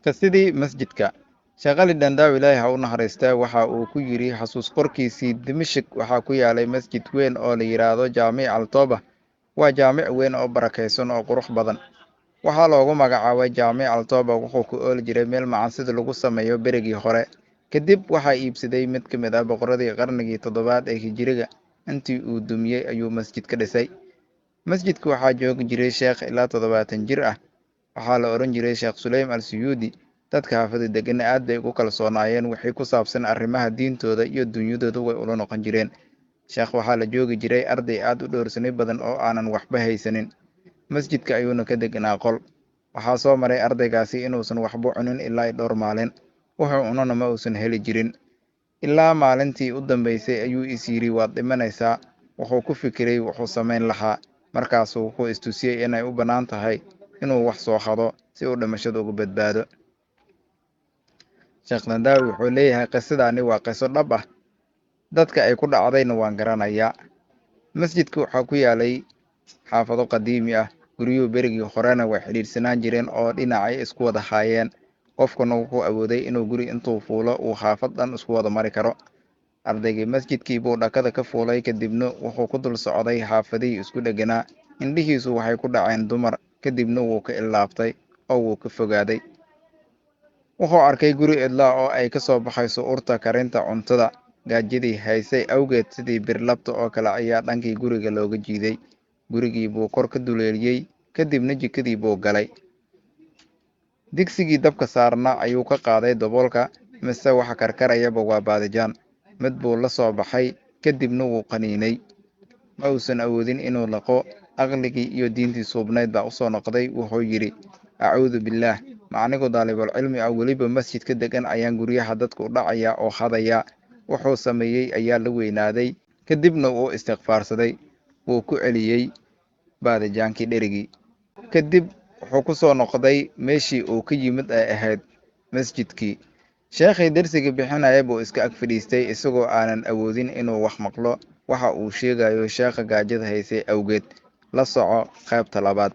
Qisadii masjidka. Sheekh Ali Dhandaaw, Ilaahay ha u naxariistee, waxa uu ku yidhi xasuus qorkiisii: Dimashik waxaa ku yaalay masjid weyn oo la yidhaahdo Jaamic Al Tooba. Waa jaamic weyn oo barakaysan oo qurux badan. Waxaa loogu magacaabay Jaamic Al Tooba wuxuu ku ooli jiray meel macansida lagu sameeyo berigii hore. Kadib waxaa iibsaday mid ka mid ah boqoradii qarnigii toddobaad ee hijiriga. Intii uu dumiyey ayuu masjid ka dhisay. Masjidka waxaa joogi jiray sheekh ilaa 70 jir ah. Waxaa la odhan jiray Sheekh Suleym Al Suyuudi. Dadka xaafada degana aad bay ugu kalsoonaayeen. Wixii ku saabsan arrimaha diintooda iyo dunyadooda way ula noqon jireen. Sheekh waxaa la joogi jiray arday aad u dhowrsani badan oo aanan waxba haysanin. Masjidka ayuuna ka deganaa qol. Waxaa soo maray ardaygaasi inuusan waxba cunin ilaa dhowr maalin. Wuxuu cunona ma uusan heli jirin. Ilaa maalintii u dambaysay ayuu is yidhi, waad dhimanaysaa. Wuxuu ku fikiray wuxuu samayn lahaa. Markaasuu wuxuu istusiyey inay u bannaan tahay inuu wax soo xado si uu dhimashada uga badbaado. Sheekh Dandaawi wuxuu leeyahay qisadaani waa qiso dhab ah, dadka ay ku dhacdayna waan garanayaa. Masjidka waxaa ku yaalay xaafado qadiimi ah. Guryuhu berigii horena way xidhiidhsanaan jireen oo dhinacay isku wada haayeen. Qofkuna wuxuu awooday inuu guri intuu fuulo uu xaafad dhan isku wada mari karo. Ardaygii masjidkii buu dhakada ka fuulay, kadibna wuxuu ku dul socday xaafadihii isku dheganaa. Indhihiisu waxay ku dhaceen dumar, kadibna wuu ka illaabtay oo wuu ka fogaaday. Wuxuu arkay guri cidlaa oo ay ka soo baxayso urta karinta cuntada. Gaajadii haysay awgeed, sidii birlabta oo kale ayaa dhankii guriga looga jiiday. Gurigii buu kor ka duleeliyey, kadibna jikadii buu galay. Digsigii dabka saarna ayuu ka qaaday daboolka, mise waxa karkarayaba waa baadijaan. Mid buu la soo baxay, kadibna wuu qaniinay. Ma uusan awoodin inuu laqo. Aqligii iyo diintii suubnayd baa usoo noqday. Wuxuu yidhi, acuudu billaah, ma anigu daalibulcilmi ah, weliba masjidka degan, ayaan guryaha dadka u dhacaya oo hadaya? Wuxuu sameeyey ayaa la weynaaday, kadibna wuu istikfaarsaday. Wuu ku celiyey baadijaankii dherigii. Kadib wuxuu ku soo noqday meeshii uu ka yimid ee ahayd masjidkii. Sheekhii darsiga bixinaya buu iska ag fadhiistay, isagoo aanan awoodin inuu wax maqlo waxa uu sheegayo sheekha gaajada haysay awgeed. La soco qaybta labaad.